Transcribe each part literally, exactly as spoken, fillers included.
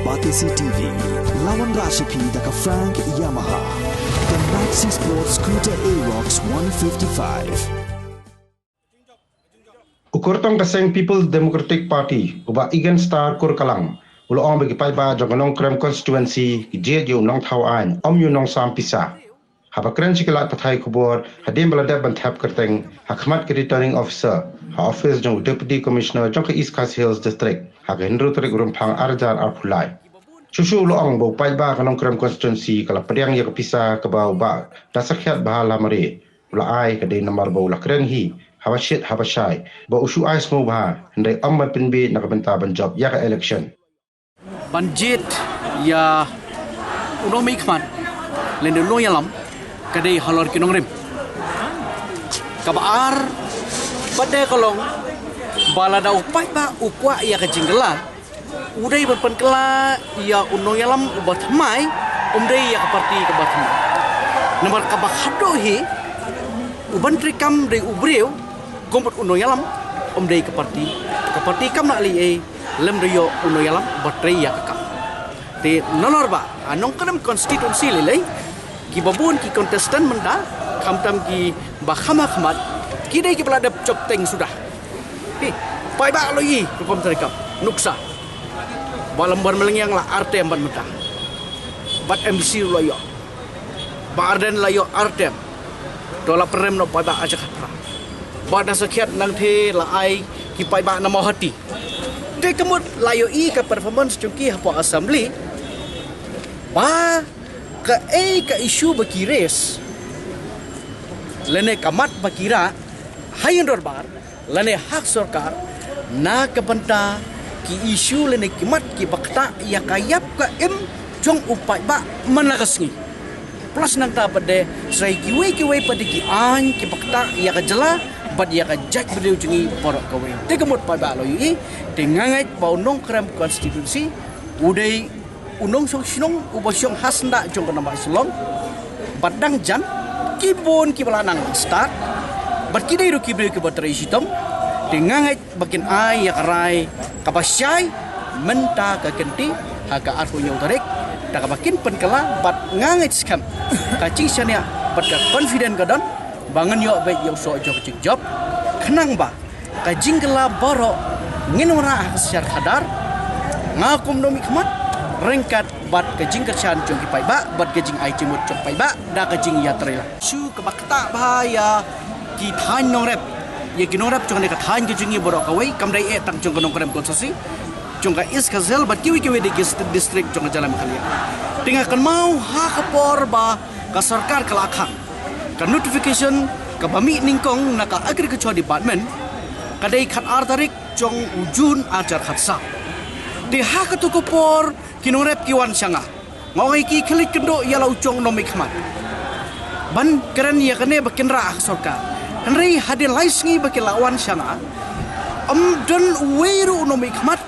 Batesi T V, lawan Rashipi da ka Frank Yamaha. The Maxi Sports Scooter Aerox one fifty-five. U kyrtong ka seng People's Democratic Party, u Bah Egan Star Kurkalang, u la ong ba ki paidbah jong ka Nongkrem Constituency ki jied ïa u nongthaw aiñ, ym ïa u nongsam pisa. Haba kren sha ki lad pathai khubor hadien ba la dep ban thep kyrteng ha khmat ka Returning Officer ha office jong u Deputy Commissioner jong ka East Khasi Hills District ha ka hynriew tarik Rymphang ar hajar arphew lai. Shuh shuh u la ong ba u paidbah ka Nongkrem Constituency ka la pdiang ïa ka pisa kaba u Bah Dasakhiat Bhalamare u la ai, ka dei namar ba u la kren hi haba shit haba shai ba u shu ai sngewbha, hynrei ym ban pynbeit na ka bynta ban jop ïa ka election. Ban jied ïa u nongmihkhmat lane u nongïalam ka dei halor ki nongrim. Kaba ar pat de ka long ba lada u paidbah u kwah ïa ka jingkylla, u dei ban pynkylla ïa u nongïalam uba thymmai, ym dei ïa ka parti kaba thymmai. Namar kaba khadduh hi u ban treikam dei u briew, kum bad u nongïalam, ym dei ka parti. Ka parti kam lah leh ei lym da ïoh u nongïalam uba trei ïa ka kam. Te nalor ba ha Nongkrem Constituency lei lei kiba bun ki contestant mynta, khamtam kiba kham ha khmat, ki dei kiba la dep jop teng suda. Hi, paidbah la ïohi rukom treikam, nuksa. Bah Lambar Malngiang la ar term bad mynta, bad M D C ruh la ïoh. Bah Ardent la ïoh ar term. To la pynrem noh paidbah ar hajar khatphra. Bah Dasakhiat Nangthe la ai ki paidbah na Mawhati. Te ka mut la ïohi ka performance jong ki hapoh Assembly, ba kaei ka issue ba ki raise lane ka mat ba ki rah ha ïing dorbar lane ha ka sorkar na ka bynta ki issue lane ki mat kiba ktah ïa ka ïap ka im jong u paidbah man la ka sngi. Plus nangta pat de sa kiwei kiwei pat de ki aiñ kiba ktah ïa ka jylla bad ïa ka jaitbynriew jong ngi baroh kawei. Te ka mut paidbah la ïohi, te nga ngeit ba u Nongkrem Constituency u dei u nongshong shnong uba shong ha syndah jong ka Nongbah Shillong. Bad dang jan ki bun kiba la nang start, bad ki dei ruh ki briew kiba trei shitom. Te nga ngeit ba kin ai ïa ka rai kaba shai mynta ka kynti ha ka arphew hynñiew tarik, da kaba kin pynkylla, bad nga ngeit skhem ka jingshaniah bad ka confident ka don ba ngan ïoh beit ïa u soh jong ka jingjop, khnang ba ka jingkylla baroh ngin wanrah ha ka synshar khadar, nga kum u nongmihkhmat, ryngkat bad ka jingkyrshan jong ki paidbah bad ka jingai jingmut jong paidbah da ka jingïatreilang. Shu kaba ktah bha ïa ki thaiñ nongrep, ïa ki nongrep jong kane ka thaiñ ka jong ngi baroh kawei, kam dei eh tang jong ka Nongkrem Constituency, jong ka East Khasi Hills bad kiwei kiwei de ki district jong ka jylla Meghalaya. Te nga kynmaw ha ka por ba ka sorkar ka la khang, ka notification kaba mih nyngkong na ka Agriculture Department ka dei khatar tarik jong u June ar hajar khatsaw. Te ha kato ka por ki nongrep ki wan sha nga, nga ong ïa ki, khie leit kynduh ïa la u jong u nongmihkhmat ban kren ïa kane ba kin rah ha ka sorkar. Hynrei hadien lai sngi ba ki la wan sha nga, ym don uwei ruh u nongmihkhmat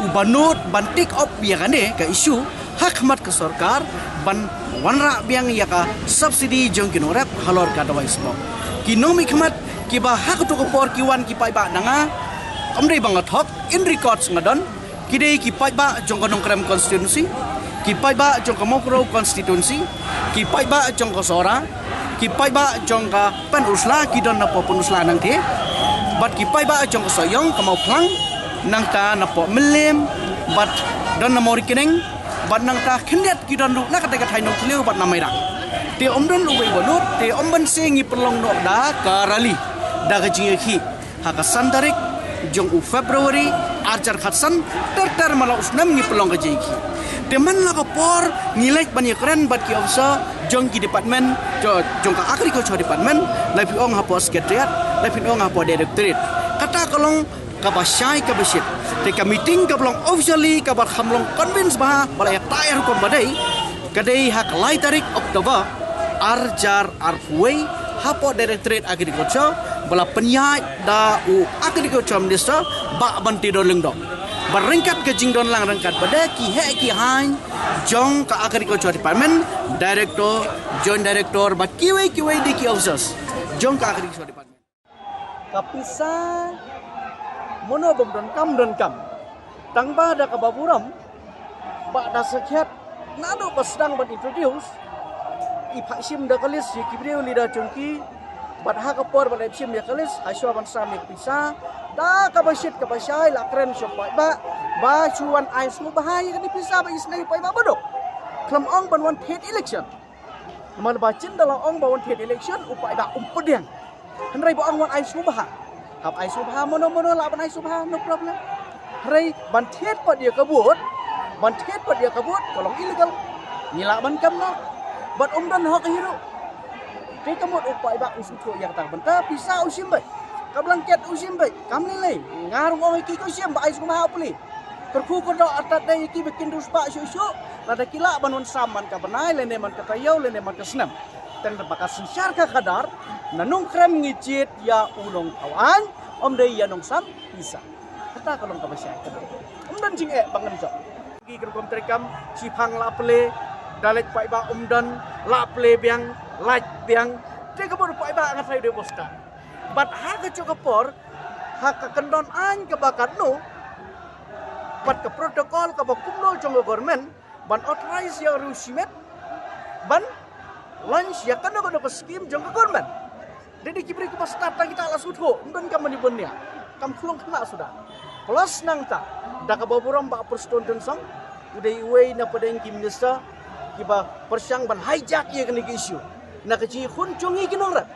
uba nud ban take up ïa kane ka issue ha khmat ka sorkar ban wanrah biang ïa ka subsidy jong ki nongrep halor ka dawai smoke. Ki nongmihkhmat kiba ha kato ka por ki wan ki paidbah na nga, ym dei ba nga thok, in records nga don, ki dei ki paidbah jong ka Nongkrem Constituency, ki paidbah jong ka Mawkyrwat Constituency, ki paidbah jong ka Sohra, ki paidbah jong ka Pynursla, ki don napoh Pynursla Nangthe, bad ki paidbah jong ka Sohiong, ka Mawphlang, nangta napoh Mylliem, bad don na Mawryngkneng, bad nangta khyndiat ki don ruh na kata ka thaiñ Nongthylliew bad na Mairang. Te ym don uwei ba nud, te ym banse ngi pynlong noh da ka rally, da ka jingïakhih ha ka san tarik jong u February ar hajar khatsan, ter ter man la u snem ngi pynlong ka jingïakhih. Te man la ka por ngi leit ban ïakren bad ki officer jong ki department, jo-, jong ka Agriculture Department, la phi ong hapoh Secretariat, la phi ong hapoh Directorate. Kata ka long kaba shai kaba shit. Te ka meeting kaba long officially, kaba kham long convince bha ba la ïatai rukom ba dei, ka dei ha ka lai tarik October ar hajar arphew wei, hapoh Directorate Agriculture, ba la pynïaid da u Agriculture Minister, Bah Banteidor Lyngdoh. Bad ryngkat ka jingdon lang ryngkat bad de ki heh ki haiñ jong ka Agriculture Department, Director, Joint Director, bad kiwei kiwei de ki officers jong ka Agriculture Department. Ka pisa, mano bym donkam, donkam. Tang ba da kaba burom Ba da sakhiat naduh ba sdang ban introduce, i phah shim da ka list ïa ki briew leader jong ki, bad ha ka por ban ep shim ïa ka list, ha shuwa ban sam ïa ka pisa, da kaba shit kaba shai la kren sha u paidbah ba shu wan ai sngewbha ïa kane pisa ba isynei u paidbah baduk. Khlem ong ban wan thied election. Namar ba jin da la ong ba wan thied election u paidbah um pdiang. Hynrei ba ong wan ai sngewbha, hap ai sngewbha, mano mano lah ban ai sngewbha, no problem. Hynrei ban thied pat ïa ka vote, ban thied pat ïa ka vote ka long illegal. Ngi lah ban kam noh. Bad um don hok hi ruh. Te ka mut u paidbah u sngewthuh ïa kata ka bynta, pisa u shim beit, ka blanket u shim beit, kam lei lei. Nga ruh ong ïa ki, ko shim, ba ai sngewbha u plie. Kyrkhu kyrdoh artat dei ïa ki ba kin riewspah shuh shuh, lada ki lah ban wan sam man ka bnai lane man ka taïew lane man ka snem. Tang ba ka synshar ka khadar, na nongkhrem ngi jied ïa u nongthaw aiñ, ym dei ïa nongsam pisa. Kata ka long kaba shai ka dei. Ym don jingeh ba ngan jop. Ki rukom treikam, shiphang la plie, da leit paidbah ym don, la plie biang, lait biang. Te ka bor paidbah nga tharai u dei u ba stad. Bad ha kajuh ka por, ha ka kyndon aiñ kaba katno, bad ka protocol kaba kumno jong ka government, ban authorize ïa u riew shimet ban launch ïa kano kano ka scheme jong ka government. Dei dei ki briew kiba stad, tang kita la sngewthuh, ym don kam ban ïa bun nia. Kam khlong khynnah suda. Plus nangta, da kaba burom Bah Prestone Tynsong, u dei uwei na pdeng ki minister kiba pyrshang ban hijack ïa kane ka issue na ka jingïakhun jong ngi ki nongrep.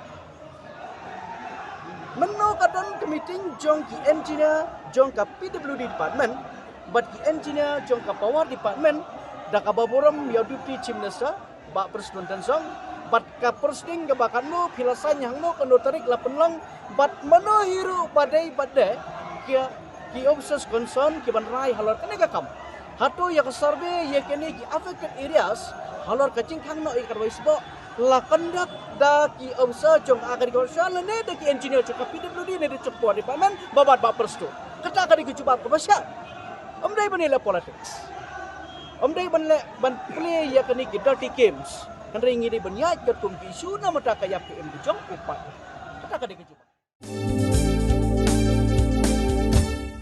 Mynno ka don ka meeting jong ki engineer jong ka P W D department bad ki engineer jong ka power department, da kaba burom ïa u Deputy Chief Minister Bah Prestone Tynsong, bad ka proceeding kaba katno, phi la sign hangno, kano tarik la pynlong, bad mano hi ruh ba dei ba dei ki, ki officers concern kiban rai halor kane ka kam. Hato ïa ka survey ïa kine ki affected areas halor ka jingkhang noh ïa ka dawai sboh la conduct da ki officer jong ka agriculture lane da ki engineer jong ka P W D ne da jong ka power department, ba bat Bah Prestone? Kata ka dei ka jubab kaba shai. Ym dei ban leh politics. Ym dei ban leh ban play ïa kine ki dirty games. Hynrei ngi dei ban ïaid katkum ki issue namar ka ïap ka im ka jong u paidbah. Kata ka dei ka jubab.